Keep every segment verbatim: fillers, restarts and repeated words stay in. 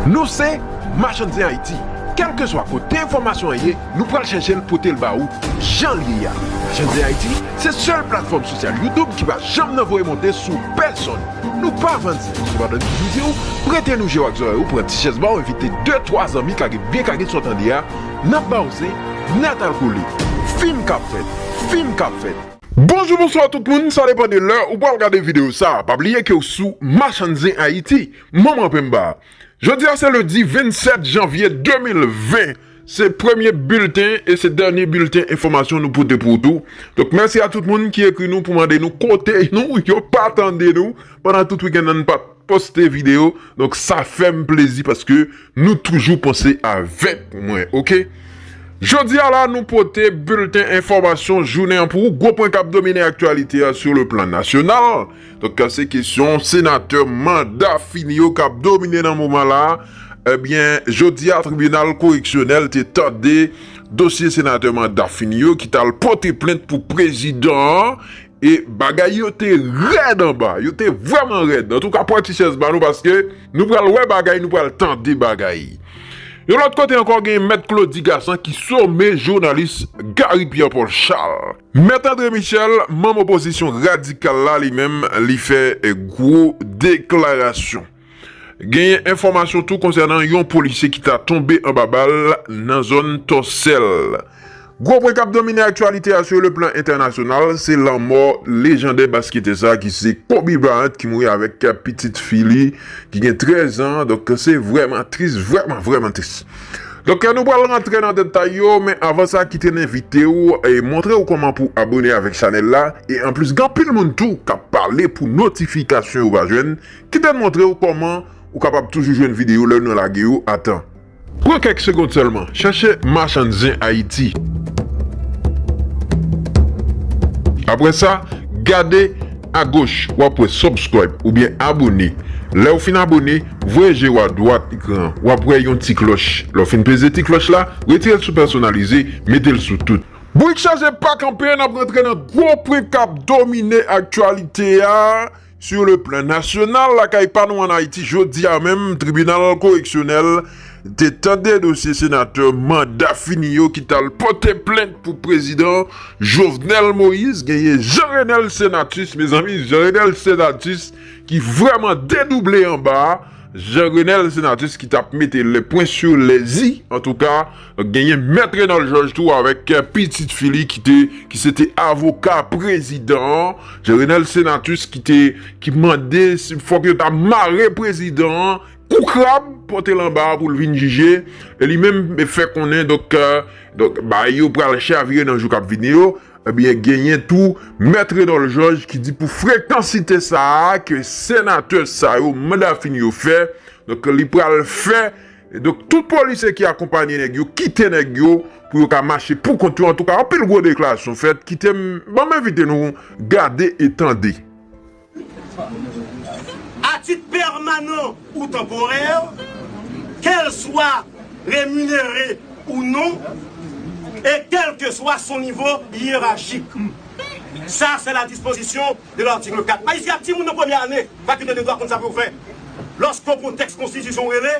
Nou se Machann Zen Ayiti. Kèlkeswa kote enfòmasyon an ye, nou pral chèche l pote l ba ou jan l ye a. Machann Zen Ayiti se sèl platfòm sosyal YouTube ki pa janm nan voye monte sou pèsonn. Nou pa vann zen. Sepandan, nou toujou di w, prete nou je w ak zòrèy ou, pran ti chèz ba w, envite de, twa zanmi, kage byen kage sa w tande a, n ap ba w zen nèt al kole. Fim k ap fèt, fim k ap fèt. Bonjou, bonswa tout moun, sa depann de lè ou pral gade videyo sa a. Pa bliye ke w sou Machann Zen Ayiti, manman penba. Jodi a se lendi vennsèt janvye de mil ven. Se premye bilten e se dènye bilten enfòmasyon nou pote pou ou tou. Donk, mèsi a tout moun ki ekri nou pou mande nou kote nou, yo pa tande nou pandan tout wikenn nan, n pa t poste videyo. Donk, sa fè m plezi paske nou toujou panse avèk mwen, oke? Jodi a la, nou pote bilten enfòmasyon jounen an pou ou. Gwo pwen k ap domine aktyalite a sou le plan nasyonal. Donk, se kesyon senatè manda fini yo k ap domine nan moman la. Ebyen, jodi a, tribinal koreksyonèl te tande dosye senatè manda fini yo ki t al pote plent pou prezidan an. E bagay yo te rèd anba, yo te vrèman rèd. Antouka, pran ti chèz ba nou paske nou pral wè bagay, nou pral tande bagay. Yon lòt kote ankò, gen Mèt Claudy Gassant ki some jounalis Gary Pierre Paul Charles. Mèt André Michel, manm opozisyon radikal la, li menm, li fè, eh, gwo deklarasyon. Genyen enfòmasyon tou konsènan yon polisye ki ta tonbe anba bal nan zòn Tòsèl. Gwo pwen k ap domine aktyalite a sou le plan entènasyonal, se lanmò lejandè basketè sa ki se Kobe Bryant ki mouri avèk pitit fi li ki gen trèz an. Donk, se vrèman tris, vrèman, vrèman tris. Donk, nou pral rantre nan detay yo, men avan sa, kite n envite w e montre w kòman pou abone avèk chanèl la. E anplis, gen anpil moun tou k ap pale pou notifikasyon yo pa jwenn. Kite n montre w kòman ou kapab toujou jwenn videyo lè nou lage yo a tan. Pran kèk segonn sèlman, chèche Machann Zen Ayiti. Apre sa, gade agoch, w ap wè subscribe oubyen abone. Lè w fin abone, voye je w adwat ekran an, w ap wè yon ti klòch. Lè w fin peze ti klòch la, retire l sou pèsonalize, mete l sou tout. Bourik chaje pa kanpe, n ap rantre nan gwo pwen k ap domine aktyalite a. Sur le plan national, lakay pa nou ann Ayiti, jodi a menm, tribinal koreksyonèl te tande dosye senatè manda fini yo ki t al pote plent pou prezidan Jovenel Moïse. Genyen Jean Renel Senatus, mezanmi, Jean Renel Senatus ki vrèman dedouble anba a. Jean Renel Senatus ki t ap mete le pwen sur les i, antouka, genyen Mèt Renold Georges tou avèk, eh, pitit fi li ki te, ki se te avoka prezidan an. Jean Renel Senatus ki te, ki mande si fòk yo ta mare prezidan an kou krab, pote l anba a pou l vin jije. E li menm fè konnen, donk, eh, donk, bagay yo pral chavire nan jou k ap vini yo. Ebyen, genyen tou Mèt Renold Georges ki di pou frekansite sa a ke senatè sa yo, manda fini yo fè, donk, li pral fè, donk, tout polisye ki akonpaye nèg yo, kite nèg yo pou yo ka mache pou kont yo. Antouka, anpil gwo deklarasyon fèt. Kite m, ban m envite nou gade e tande. À titre permanent ou temporaire, qu'elle soit rémunérée ou non, et quel que soit son niveau hiérarchique. Ça, c'est la disposition de l'article quatre. Majistra, timoun nan premyè ane fakilte de dwa konn sa pou yo fè. Lòske w pran tèks konstitisyon w rele,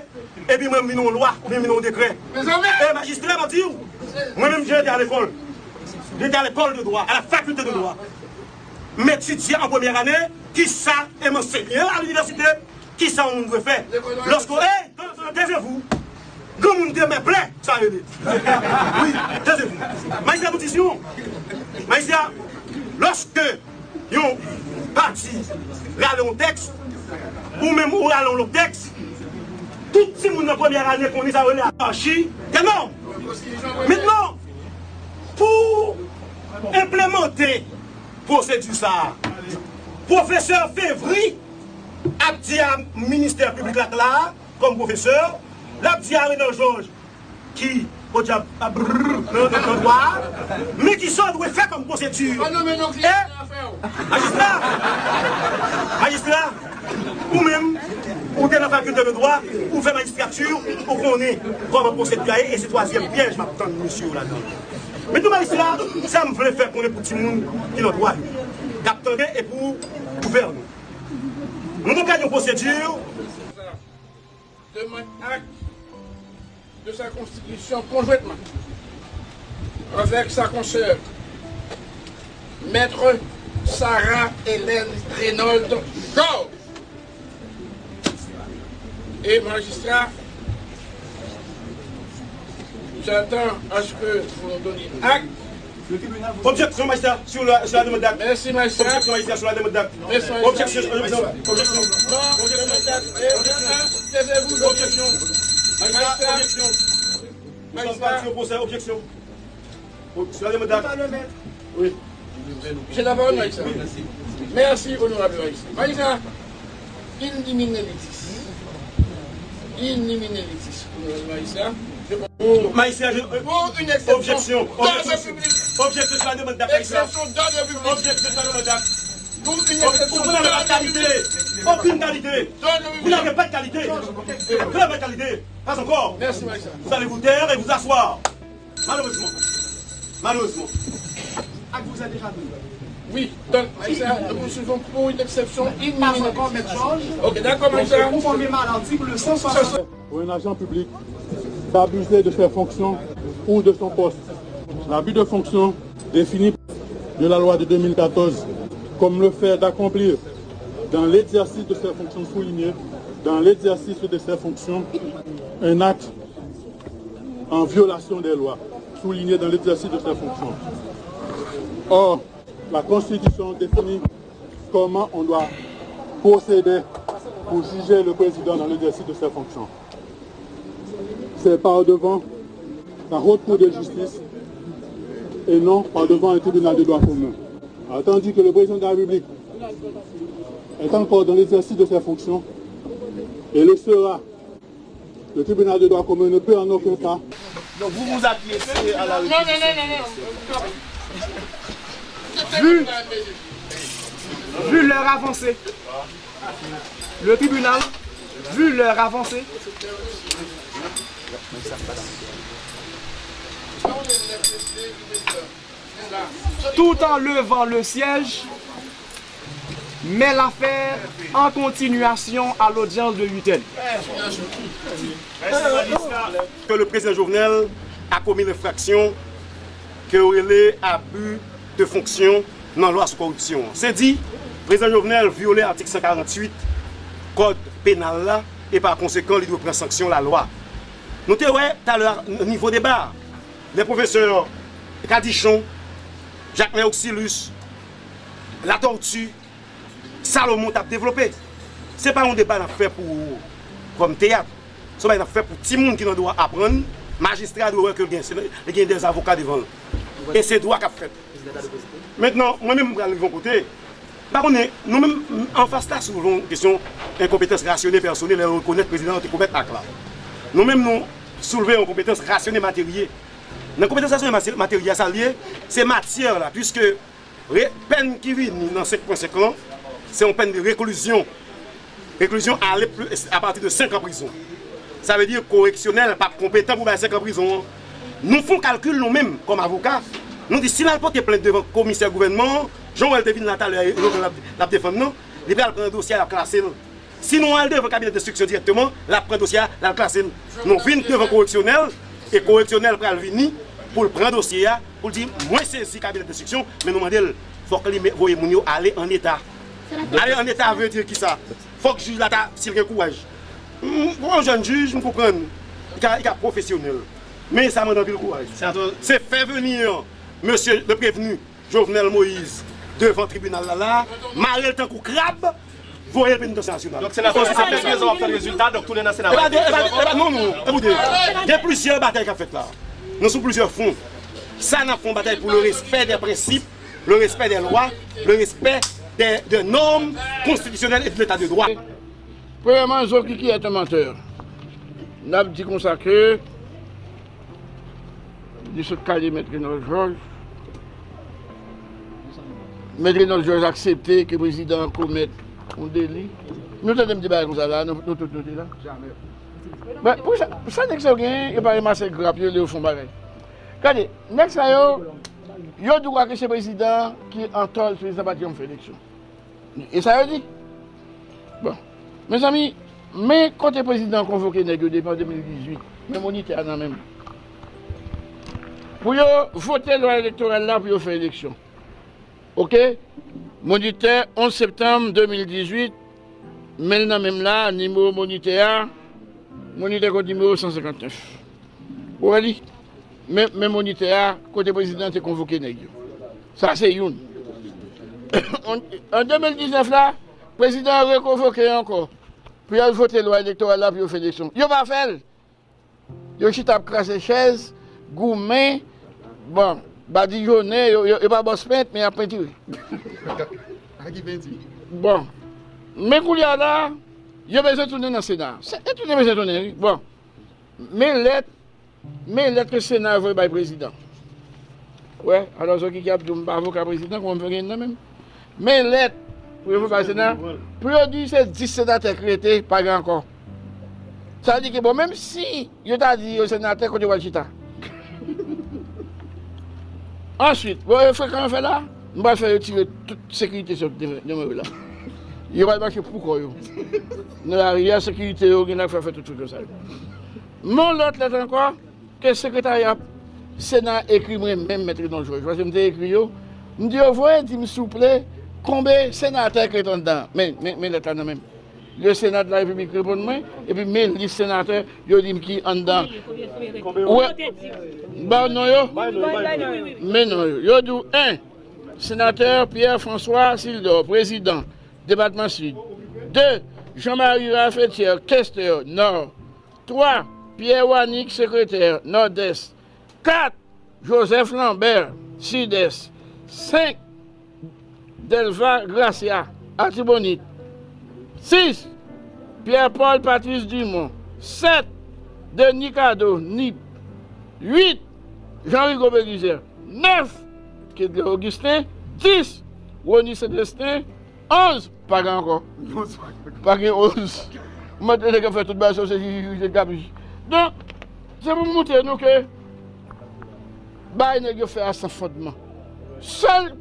epi mwen m vin yon lwa oubyen m vin yon dekrè. E majistra, m ap di w, mwen menm, jan te a lekòl, jan te a lekòl de dwa, à la faculté de droit. M etidye an premyè ane, kisa, e m ansenye a linivèsite, kisa yon moun dwe fè. Lòske, ey, taisez-vous. Granmoun te mè plè, sa rele. Wi, taisez-vous. Majistra, nou di si w. Majistra, lòske yon pati rale yon tèks, ou menm ou rale yon lòt tèks, tout timoun nan premyè ane konnen sa rele anarchi de nòm. Mentnan, pou enplemante pwosedi sa a, pwofesè Fevry ap di a ministè piblik la k la a, kòm pwofesè, l ap di a Renold Georges ki, podyab, ap brrr nan, nan, nan dwa a, men kisa w dwe fè kòm pwosedi. E, majistra, majistra, ou menm, ou te nan fakilte de dwa, ou fè majistrati, ou konnen kòman pwosedi a ye, e se twazyèm pyèj m ap tann mesye yo ladan. Men tou majistra, sa m vle fè konnen pou timoun ki nan dwa yo, k ap tande e pou gouvènman. Nou te gade yon pwosedi Demande acte de sa constitution conjointement avec sa consoeur, Maître Sarah Hélène Raynold Georges. Et magistrat, j'attends à ce que vous nous donniez acte. Objection, magistrat, sur la, sur la demande d'acte. Merci, magistrat. Objection, magistrat, sur la demande d'acte. Merci, magistrat. Objection, objection, objection. Non, objection, magistrat. Eh, eh, eh, taisez-vous. Objection. Magistrat, objection. Nous sommes partis au procès, objection. Sur la demande d'acte. Oui. J'ai la parole, magistrat. Merci, honorable magistrat. Magistrat, in limine litis. In limine litis, honorable magistrat. Je... Magistrat, je... Pour une exception. Objection. D'ordre public. Objection sur la demande d'acte, magistrat. Exception d'ordre public. Objection sur la demande d'acte. Pour une exception d'ordre public. Vous n'avez pas de qualité. Aucune qualité. D'ordre public. Vous n'avez pas de qualité. Vous n'avez pas de qualité. Pas encore. Merci, magistrat. Vous allez vous taire et vous asseoir. Malheureusement. Malheureusement. Acte vous est déjà donné. Oui, donc, magistrat, nous poursuivons pour une exception in limine litis. Pas encore, maître Georges. Ok, d'accord, magistrat. Conformément à l'article cent soixante. Pour un agent public d'abuser de ses fonctions ou de son poste. L'abus de fonction défini de la loi de deux mille quatorze comme le fait d'accomplir dans l'exercice de ses fonctions soulignées, dans l'exercice de ses fonctions, un acte en violation des lois soulignées dans l'exercice de ses fonctions. Or, la Constitution définit comment on doit procéder pour juger le président dans l'exercice de ses fonctions. C'est par devant la Haute Cour de justice et non par devant un tribunal de droit commun. Attendu que le président de la République est encore dans l'exercice de ses fonctions et le sera Le tribunal de droit commun ne peut en aucun cas. Donc vous vous acquiescez à la réquisition. Vu, vu l'heure avancée, le tribunal, vu l'heure avancée, tout en levant le siège, met l'affaire en continuation à l'audience de huit heures. Ke le prezidan Jovenel a komi enfraksyon ke yo rele abi de fonksyon nan lwa sou koripsyon an. Se di, prezidan Jovenel vyole atik san karanntuit kòd penal la e pa konsekan li dwe pran sanksyon lalwa. Nou te wè talè a nivo deba a, lè pwofesè Cadichon, Jacquelin Auxilus, Latortue, Salomon t ap devlope. Se pa yon deba n ap fè pou kòm teyat. Se yon bagay n ap fè pou timoun ki nan dwa aprann. Majistra dwe wè ke l gen, li gen dè avoka devan l. E se dwa k ap fèt. Mentnan, mwen menm m pral rive yon kote. M pa konnen, nou menm, anfas la soulve yon kesyon enkonpetans rasyone pèsone lè yo rekonèt prezidan an te komèt ak la. Nou menm nou soulve yon konpetans rasyone materye. Nan konpetans rasyone materye a, sa l ye, se matyè la, piske re-, pèn ki vini nan senk pwen senk lan, se yon pèn de reklizyon. Reklizyon ale pli, apati de senk an prizon. Sa vle di koreksyonèl p ap konpetan pou bay senk an prizon an. Nou fè yon kalkil nou menm, kòm avoka, nou di si l al pote plent devan komisè gouvènman an, jan w wè l te vin la talè a, l ap, l ap defann nan, li pral pran dosye a, l ap klase l. Si nou al devan kabinè denstriksyon dirèkteman, l ap pran dosye a, l al klase l. Nou vin devan koreksyonèl, e koreksyonèl pral vini pou l pran dosye a, pou l di, mwen sezi kabinè denstriksyon, men nou mande l, fòk li me-, voye moun yo ale an eta. Ale an eta vle di kisa? Fòk jij la ta, si l gen kouraj. M, m yon jèn jij, m konprann. Li ka, li ka pwofesyonèl. Men sa mande anpil kouraj. Se fè vini an, mesye le prevenu, Jovenel Moïse, devan tribinal la la, mare l tankou krab, voye l penitansye nasyonal. Donk, senatè, apre trèz an w ap tann rezilta, donk tounen nan Sena. Epa, de, epa, epa, non, non, ekoute, gen plizyè batay k ap fèt la. Nou sou plizyè fwon. Sa n ap fè yon batay pou le respè dè prensip, le respè dè lwa, le respè dè, dè nòm konstitisyonèl e de leta de dwa. Premyèman, Zokiki est un menteur. N ap di konsa ke li sot kale Mèt Renold Georges. Mèt Renold Georges aksepte ke prezidan an komèt yon deli. Nou tande m di bagay konsa la, nou, nou tout nou te la. Men, pou sa, sa nèg sa yo genyen, yo pa ranmase grap yo, lè yo fè yon bagay. Gade, nèg sa yo, yo di w ke se prezidan ki antòl, prezidan pa t janm fè eleksyon. E sa yo di. Bon. Mezanmi, Men kote prezidan an konvoke nèg yo depi an de mil dizuit, men monitè a nan men m. Pou yo vote lwa elektoral la pou yo fè eleksyon. Oke? Monitè, onz septanm de mil dizuit, men l nan men m la, nimewo monitè a, monitè kòd nimewo san senkantnèf. Ou wè li? Men, men monitè a, kote prezidan te konvoke nèg yo. Sa se youn. An, an de mil diznèf la, prezidan an rekonvoke ankò pou y al vote lwa elektoral la pou yo fè eleksyon. Yo pa fè l. Yo chita ap kraze chèz, goumen, bon, badijonnen, yo, yo, yo pa bòs pent, men y ap pentire. A ki penti? Bon. Men koulye a la, yo bezwen tounen nan Sena. Se, yo tounen bezwen tounen, wi. Bon. Men lèt, men lèt ke Sena voye bay prezidan. Wè, alò zòt ki ap di w m pa avoka prezidan, kòman m fè gen nan men m? Men lèt pou yo voye bay Sena, pou yo di se dis senatè k rete, pa gen ankò. Sa vle di ke bon, menm si yo ta di yo senatè, kote yo pral chita? Answit, bon, e frekan yo fè la, m pral fè yo tire tout sekirite sou demen yo la. Yo pral mache pou kò yo. Nan lari a, sekirite yo gen nan fè, fè tout fout yo sa yo. Men yon lòt lèt ankò, ke sekretarya Sena ekri mwen menm, Mèt Renold Georges, paske m te ekri yo, m di yo voye di m souple konbe senatè k ret anndan. Men, men, men lèt la nan men m. Le Sénat de la République reponn mwen, epi men lis senatè yo di m ki anndan. Ou wè, ba non yo? Men non yo. Yo di w, en, senatè Pierre François Sildor, prezidan, depatman Sid. De, Jean Marie Ralph Etier, kestè, Nò. Twa, Pierre Wanick, sekretè, Nòdès. Kat, Joseph Lambert, Sidès. Senk, Delva Gracia, Atibonit. Sis, Pierre Paul Patrice Dumont. Sèt, Denis Cadeau, Nip. Uit, Jean Rigaud Belizaire. Nèf, Kedley Augustin. Dis, Rony Celestin. Onz, pa gen ankò. Pa gen onz. Mwen te nèg ap fè tout bagay sa, se jiji k ap jiji. Donk, se pou m montre nou ke bagay nèg yo fè a san fondman. Sèl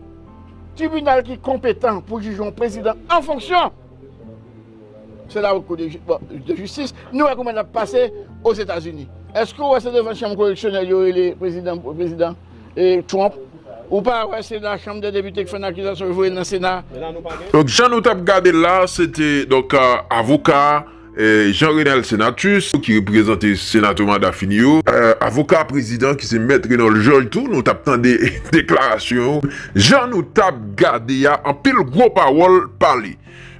tribinal ki konpetan pou jije yon prezidan an fonksyon, se la Haute Cour de, Ju- bon, de Justice. Nou wè kouman l ap pase Ozetazini. Èske w wè se devan chanm koreksyonèl yo rele prezidan, prezidan, e, Trump? Ou pa wè se la Chanm dè Depite k fè yon akizasyon, yo voye l nan Sena? Donk, jan nou t ap gade la, se te, donk, euh, avoka, euh, Jean Renel Senatus, ki reprezante senatè manda fini yo. Euh, avoka prezidan ki se Mèt Renold Georges tou, nou t ap tande deklarasyon yo. Jan nou t ap gade a, anpil gwo pawòl pale.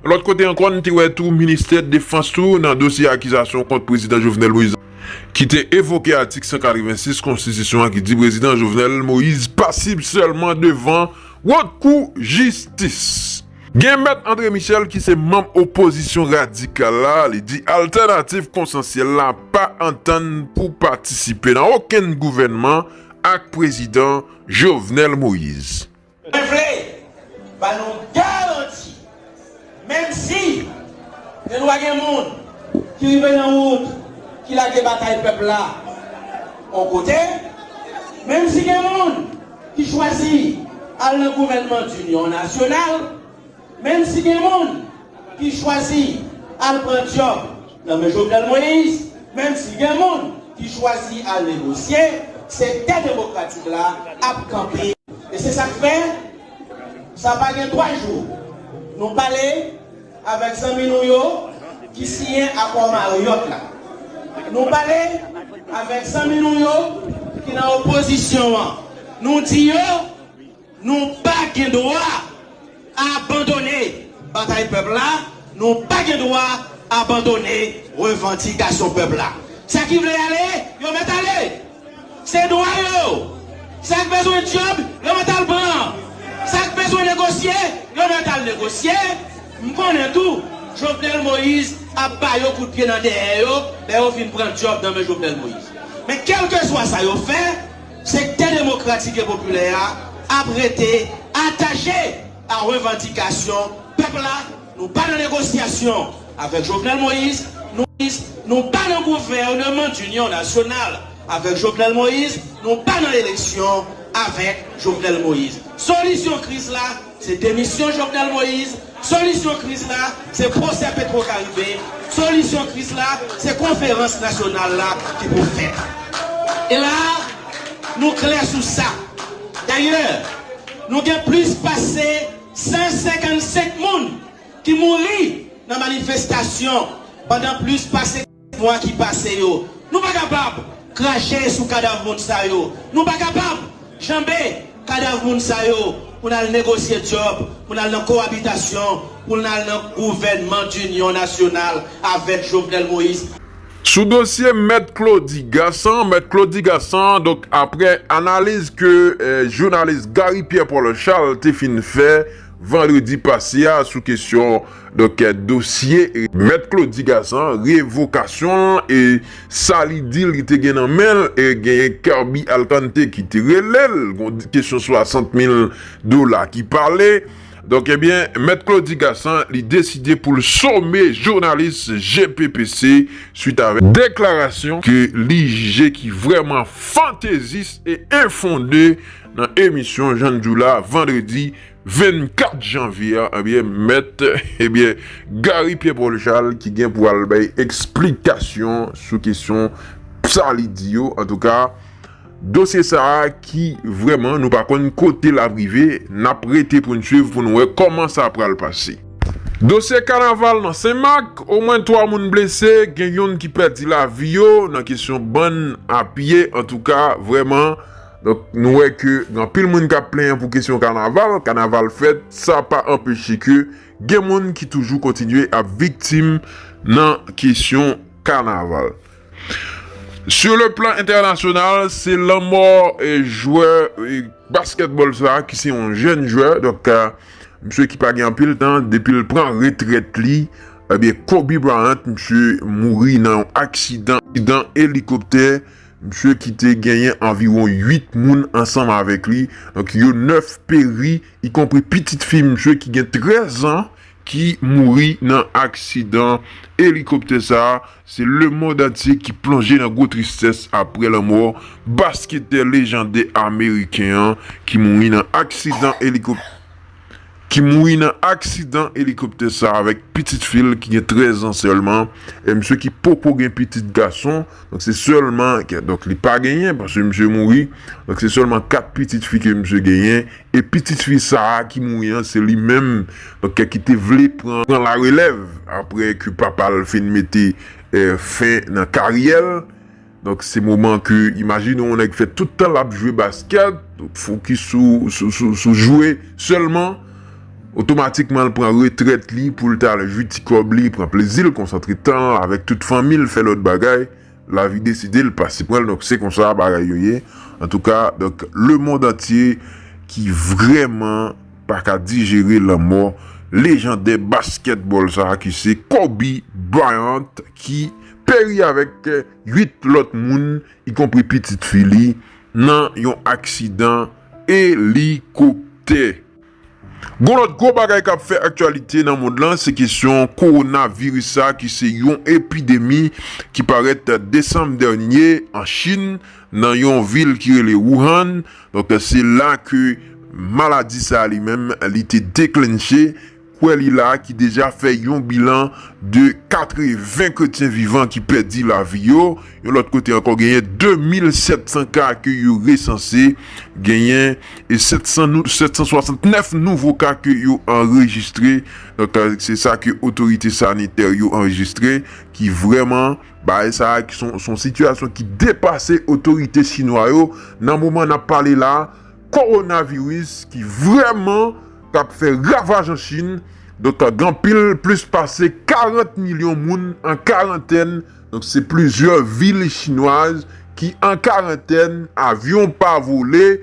Lòt kote ankò, n te wè tou Ministè Defans tou nan dosye akizasyon kont Prezidan Jovenel Moïse ki te evoke atik san katrevensis Konstitisyon an ki di Prezidan Jovenel Moïse pasib sèlman devan Wòt Kou Jistis. Gen Mèt André Michel ki se manm opozisyon radikal la, li di altènativ konsansyèl la pa antann pou patisipe nan okenn gouvènman ak Prezidan Jovenel Moïse. Mwen vle ba nou garanti, menm si gen dwa gen moun ki rive nan wout, ki lage batay pèp la yon kote, menm si gen moun ki chwazi al nan gouvènman dinyon nasyonal, menm si gen moun ki chwazi al pran djòb nan men Jovenel Moïse, menm si gen moun ki chwazi al negosye, sektè demokratik la ap kanpe. E se sa k fè, sa pa gen twa jou, nou pale avèk zanmi nou yo ki siyen akò Marriott la. Nou pale avèk zanmi nou yo ki nan opozisyon an. Nou di yo, nou pa gen dwa abandone batay pèp la, nou pa gen dwa abandone revandikasyon pèp la. Sa ki vle ale, yo mèt ale. Se dwa yo. Sa k bezwen djòb, yo mèt al pran. Sa k bezwen negosye, yo mèt al negosye. M konnen tou, Jovenel Moïse ap ba yo kout pye nan dèyè yo, lè yo fin pran djòb nan men Jovenel Moïse. Men kèlkeswa sa yo fè, sektè demokratik e popilè a ap rete atache a revandikasyon pèp la. Nou pa nan negosyasyon avèk Jovenel Moïse, nou, nou pa nan gouvènman dinyon nasyonal avèk Jovenel Moïse, nou pa nan eleksyon avèk Jovenel Moïse. Solisyon kriz la, se demisyon Jovenel Moïse, Solisyon kriz la, se pwosè Petwokaribe. Solisyon kriz la, se konferans nasyonal la ki pou fèt. E la, nou klè sou sa. Dayè, nou gen plis pase san senkannsenk moun ki mouri nan manifestasyon pandan plis pase mwa ki pase yo. Nou pa kapab krache sou kadav moun sa yo. Nou pa kapab janbe kadav moun sa yo pou n al negosye djòb, pou n al nan kowabitasyon, pou n al nan gouvènman dinyon nasyonal avèk Jovenel Moïse. Sou dosye Mèt Claudy Gassant, Mèt Claudy Gassant, donk, aprè analiz ke eh, jounalis Gary Pierre Paul Charles te fin fè vandredi pase a sou kesyon donk, eh, dosye eh, Mèt Claudy Gassant, revokasyon l e sa li di li te gen nan men l, e genyen Kirby Alcante ki te rele l, gon kesyon swasant mil dola ki pale. Donk, ebyen, Mèt Claudy Gassant, li deside pou l some jounalis G P P C swit avèk deklarasyon ke li jije ki vrèman fantezis e enfonde nan emisyon Jan Djoula vandredi vennkat janvye a, ebyen, Mèt, ebyen, Gary Pierre Paul Charles ki gen pou al bay eksplikasyon sou kesyon sa li di yo. Antouka, dosye sa a ki vrèman nou pa konn kote l ap rive, n ap rete pou n swiv pou n wè kòman sa pral pase. Dosye kanaval nan Senmak, omwen twa moun blese, gen youn ki pèdi lavi yo nan kesyon bann a pye. Antouka, vrèman, donk, nou wè ke gen anpil moun k ap plenyen pou kesyon kanaval. Kanaval fèt, sa pa anpeche ke gen moun ki toujou kontinye ap viktim nan kesyon kanaval. Sur le plan entènasyonal, se lanmò eh, jwè eh, baskètbòl sa ki se yon jèn jwè. Donk, eh, misye ki pa gen anpil tan, depi l pran retrèt li, ebyen, Kobe Bryant, misye mouri nan yon aksidan, aksidan elikoptè. Misye ki te genyen anviwon uit moun ansanm avèk li. Donk, yo nèf peri, ikonpri pitit fi misye ki gen trèz an, ki mouri nan aksidan elikoptè sa a. Se lemonn antye ki plonje nan gwo tristès aprè lanmò basketè lejandè ameriken an ki mouri nan aksidan elikoptè ki mouri nan aksidan elikoptè sa avèk pitit fi l ki gen trèz an sèlman. E misye ki poko gen pitit gason, donk se sèlman, donk li pa genyen paske misye mouri, donk se sèlman kat pitit fi ke misye genyen. E pitit fi sa a ki mouri an, se li menm, donk ki te vle pran, pran larelèv aprè ke papa l fin mete eh, fen nan karyè l. Donk, se moman ke, imajine yon nèg fè tout tan l ap jwe baskèt, fokis sou, sou, sou, sou jwe sèlman, otomatikman l pran retrèt li pou l ta al jwi ti kòb li, pran plezi l, konsantre tan l avèk tout fanmi l, fè lòt bagay, lavi deside l pase pran l, donk se konsa bagay yo ye. Antouka, donk, lemonn antye ki vrèman pa ka dijere lanmò lejandè baskètbòl sa a ki se Kobe Bryant ki peri avèk uit lòt moun, ikonpri pitit fi li, nan yon aksidan elikoptè. Gon lòt gwo bagay k ap fè aktyalite nan mond lan, se kesyon kowonaviris sa ki se yon epidemi ki parèt desanm dènye an Chin, nan yon vil ki rele Wuhan. Donk, se la ke maladi sa li menm, li te deklenche. Kwè li la ki deja fè yon bilan de katreven kretyen vivan ki pèdi lavi yo. Yon lòt kote ankò, genyen de mil sèt san ka ke yo resanse, genyen e sèt san nou, sèt san swasantnèf nouvo ka ke yo anrejistre. Donk, se sa ke otorite sanitè yo anrejistre, ki vrèman, bagay sa a ki se yon sitiyasyon ki depase otorite chinwa yo. Nan moman n ap pale la, kowonaviris ki vrèman k ap fè ravaj an Chin. Donk, gen anpil, plis pase karant milyon moun an karantèn. Donk, se plizyè vil chinwaz ki an karantèn, avyon pa vole,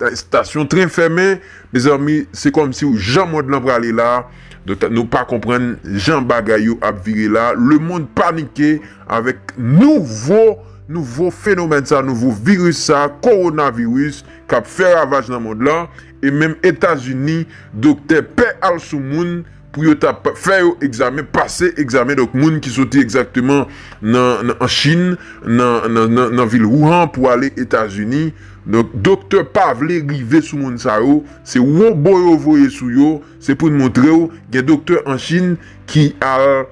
estasyon tren fèmen. Mezanmi, se kòmsi jan mond lan prale la. Donk, nou pa konprann jan bagay yo ap vire la. Lemonn panike avèk nouvo, nouvo fenomèn sa, nouvo viris sa, kowonaviris, k ap fè ravaj nan mond lan. E menm Etazini, doktè pè al sou moun, pou yo ta pa- fè yo egzamen, pase egzamen. Donk, moun ki soti egzakteman nan, nan, an Chin, nan, nan, nan, nan vil Wuhan pou ale Etazini. Donk, doktè pa vle rive sou moun sa yo. Se wonbo yo voye sou yo. Se pou n montre w, gen doktè an Chin ki al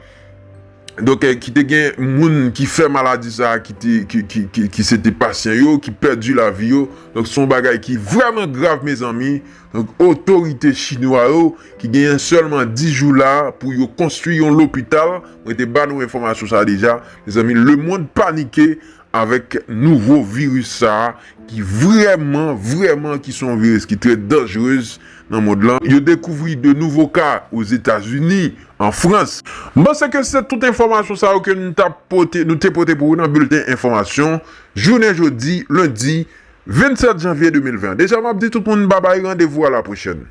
Donk, eh, ki te gen moun ki fè maladi sa a, ki te, ki, ki, ki, ki se te pasyan yo, ki pèdi lavi yo. Donk, se yon bagay ki vrèman grav, mezanmi. Donk, otorite chinwa yo, ki genyen sèlman dis jou la pou yo konstwi yon lopital, mwen te ba nou enfòmasyon sa a deja. Mezanmi, lemonn panike avèk nouvo viris sa a, ki vrèman, vrèman, ki se yon viris ki trè danjerez nan mond lan. Yo dekouvri de nouvo ka Ozetazini, an Frans. M panse ke se tout enfòmasyon sa yo ke nou t ap pote, nou te pote pou ou nan bilten enfòmasyon jounen jodi, lendi vennsèt janvye de mil ven. Deja, m ap di tout moun babay, randevou a la pwochèn.